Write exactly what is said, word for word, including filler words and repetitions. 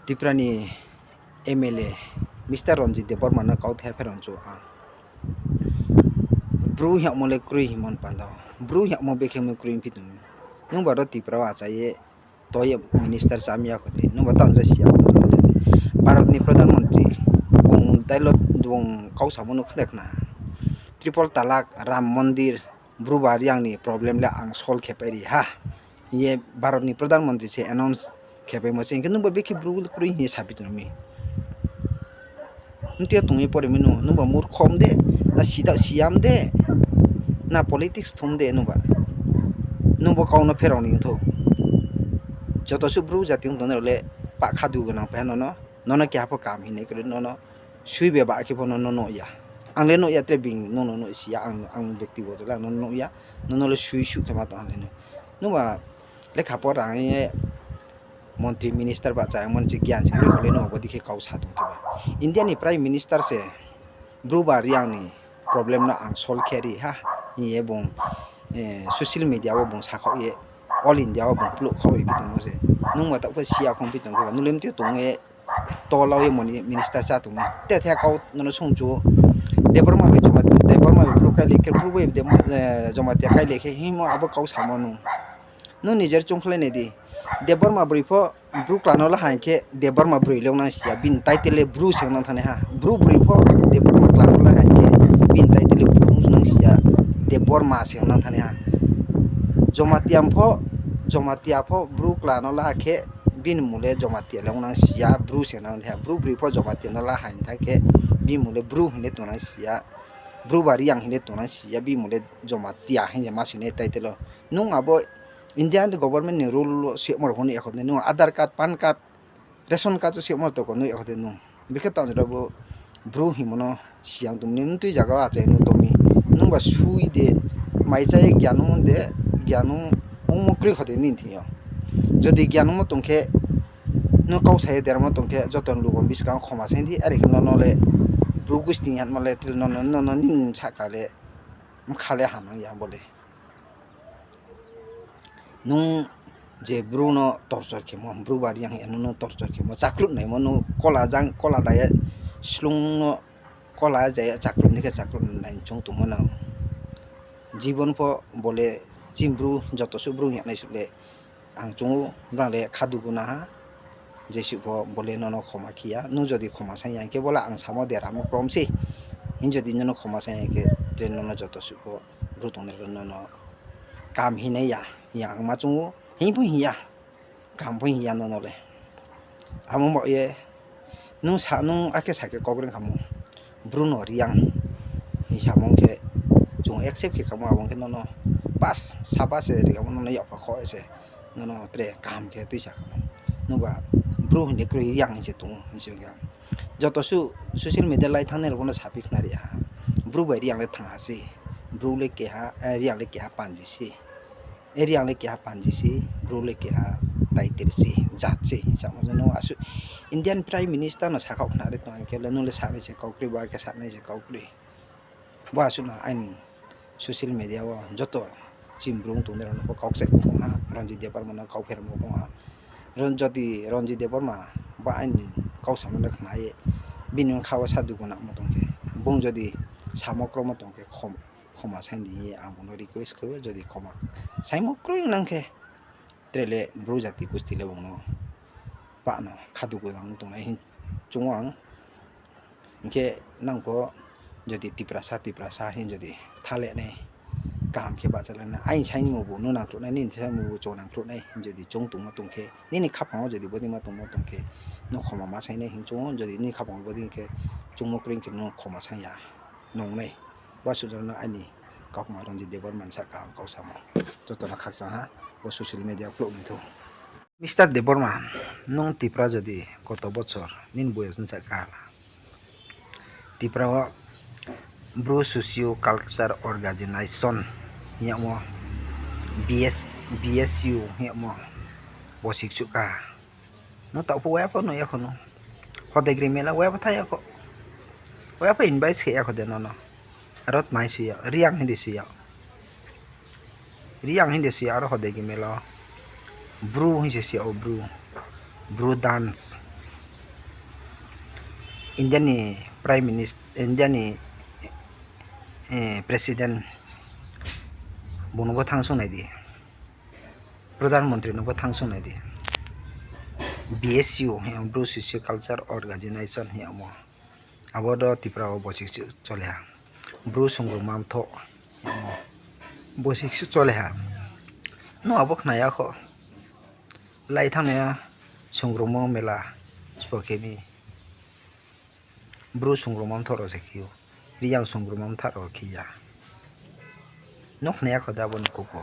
Tipra ni M L A Mister Ranjit Debbarma no kauthai pherang chu ang. Bru hingmo le kroi hingmo ni panda wo. Bru hingmo bekhe mo kroi phi tong. Nungba ro Tipra wo achai ye toi ye minister chá mi ya kho de. Nungba tang ja si ya kho de. Bharat ni Pradhan Mantri bung dialogue bung kau samo no khna khna. Triple talak, Ram Mandir, Bru ba Reang ni problem le ang solve khe pai ri ha. Hing ye Bharat ni Pradhan Mantri se announce khe paimo se, hing khe nungba bekhe Bru kroi hing ye saphi tong mi. Mtui yo tong ye pore mi no, nungba murkho de, na sida siyam de, na politics thum de nungba. Nungba kau no pherao ni thou. Joto suh Bru jati ong tongnai rao le pah khadu gnang pai ha nono, nono keha pho kam hingnai kroi, nono sui beba khe pho nono nuh ya. Ang le nuh ya, tre bini nono nuh si ya, ang, ang bektigoto le ang nono nuh ya, nono le sui suh khe ma tong ha le no. Nungba lekha pora hing ye montri minister bahcha mani se gyan se kroi le no, abo dei khe kau sa tong khe ba. India ni Prime Minister se Bru ba Reang ni problem no ang solve khe ri ha hing ye bung social media wo bung sakhaoh ye, all India wo bung pluhkhaoh ye phi tongmo se. Nungba taoh pho si ya khong phi tong khe ba, nung le mtui yo tong ye tola ye moni minister chá tong mi. Te the kau nono sungchu, Debbarma bai Joma-, Debbarma bai Bru kaile khe, Bru bai Deb-, eh, Jamatia kaile khe hingmo abo kau samo nung. Nung nijer chungkhlai nai di. Debbarma broi pho Bru kla no la ha hing khe Debbarma broi le ong nang si ya, bini title le Bru se ong nang thanai ha. Bru broi pho Debbarma kla no la ha hing khe bini title le Bru ong nang si ya, Debbarma se ong nang thanai ha. Jamatia pho, Jamatia pho Bru kla no la ha khe bini mmung le Jamatia le ong nang si ya, Bru se ong nang thanai ha. Bru broi pho Jamatia no la ha hing thanng khe bini mmung le Bru hing le tong nang si ya, Bru ba Reang hing le tong nang si ya, bini mmung le Jamatia hing ye ma soi nai title wo. Nung abo Indian government ni rule wo suyamo rao pho nuh ya kho de, nung Aadhaar card, PAN card, ration card wo suyamo rao tong kho nuh ya kho de nung. Bekhe tang jora bo Bru hingmo no siyang tong ni, mtui zaga wo achai no tong mi. Nungba sui de, mai chá ye gyan ongmo de, gyan ong, ongmo kroi kho de nini thing yo. Jodi gyan ongmo tong khe, nung kau sa ye deramo tong khe, joto ni lugo buskang khoma saing di, are khe nono le Bru gusti ni hanmo le, tre nono, nono nini sahka le, bkha le hamnang ya bo le. Nung je Bru no torture khemo, Bru ba Reang hing ye nono torture khemo, chakruh naimo, nung kola jang, kola da ye slung no, kola ja ye chakruh ni khe chakruh nai choung tongmo no. Jibon pho bo le chini Bru joto suh Bru hing ya nai suh le ang choung ou, brang le kha dugu na ha. Jesuh pho bo le nono khoma khe ya. Nung jodi khoma saing ya hing khe bo le ang samo deramo krom se. Hing jodi nono khoma saing ya hing khe, tre nono joto suh pho Bru tongnai rao nono kaham hingnai ya, hing ye ang ma choung ou. Hing pho hing ya, kaham pho hing ya nono le. Amo ba ye, nung sa, nung akhe sa khe kau kroi khamo, Bru no Reang hing samo khe, chung accept khe khamo, abo khe nono pass, sa pass se ri khamo, nono yakpha kho se, nono tre kaham khe tuisa khamo. Nungba Bru hing de kroi, Reang hing se tong ou, hing se khe. Joto suh social media lai thanngnai rao pho no saphi khnari ha. Bru bai Reang le thang ha se. Bru le keha, eh, Reang le keha panji se. Eh, Reang le keha panji se, Bru le keha title se, jat se, hing samo no asuh Indian Prime Minister no sakhaoh khnari tong khe le, nung le sanai se kau kroi, bo khe sanai se kau kroi. Bo asuh no aini social media wo joto chini Bru tongnai rao no pho kau kchaimo phung ha, Ranjit Debbarma no kau pheramo phung ha. Ron-, jodi Ranjit Debbarma ba aini kau samo no khna ye, bini bkha wo sa dugu nangmo tong khe, bung jodi samo kromo tong khe, khom-, khoma saing di hing ye ang bung no request khe ou, jodi khoma saingmo kroi nang khe, tre le Bru jati gusti le bung no pah no kha dugu nang tongnai hing choung ou ang. Hing khe nang pho jodi Tiprasa, Tiprasa hing jodi ktha le nai, kaham khe bahcha le nai, aini saingmo bu nung nangkhruh nai, nini saingmo bu chung nangkhruh nai hing jodi choung tongmo tong khe, nini khaphang wo jodi bodei ma tongmo tong khe, nung khoma ma saing nai hing choung ou, jodi nini khaphang wo bodei khe choungmo kroi khe nung khoma saing ya nung nai. Bo asuh jora no aini kaukma Ranjit Debbarma ni sahka ang kau samo. Joto no khakchang ha, bo social media klouh ni thou. Mister Debbarma, nung Tipra jodi koto bochor nini boyos ni sahka la, Tipra wo Bru Socio Culture Organization hing yagmo, B S, B S U hing yagmo, bo sikchuh kha. Nung taoh pho waya pho nuh ya kho nung. Hodegri mela waya pho thanng ya kho. Waya pho invite khe ya kho de nono. Aro tmai sui ya, Reang hing de sui ya. Reang hing de sui ya, aro Hodegri mela wo. Bru hing se sui ya o, Bru. Bru dance. India ni Prime Minister, India ni President, bung no bo thanngsung nai di, Pradhan Mantri no bo thanngsung nai di. BSCO hing ya, Bru Socio Culture Organization hing yamo, abo do Tripura wo bosi kchuh chole ha. Bru Songrongma Mthoh hing yamo, bosi kchuh chole ha. Nung abo khna ya kho. Lai thanng nai ya, Songrongma mela sbo khe mi. Bru Songrongma Mthoh rao se khe ou. Reang Songrongma Mthoh rao khe ya. Nung khna ya kho de abo ni kupo.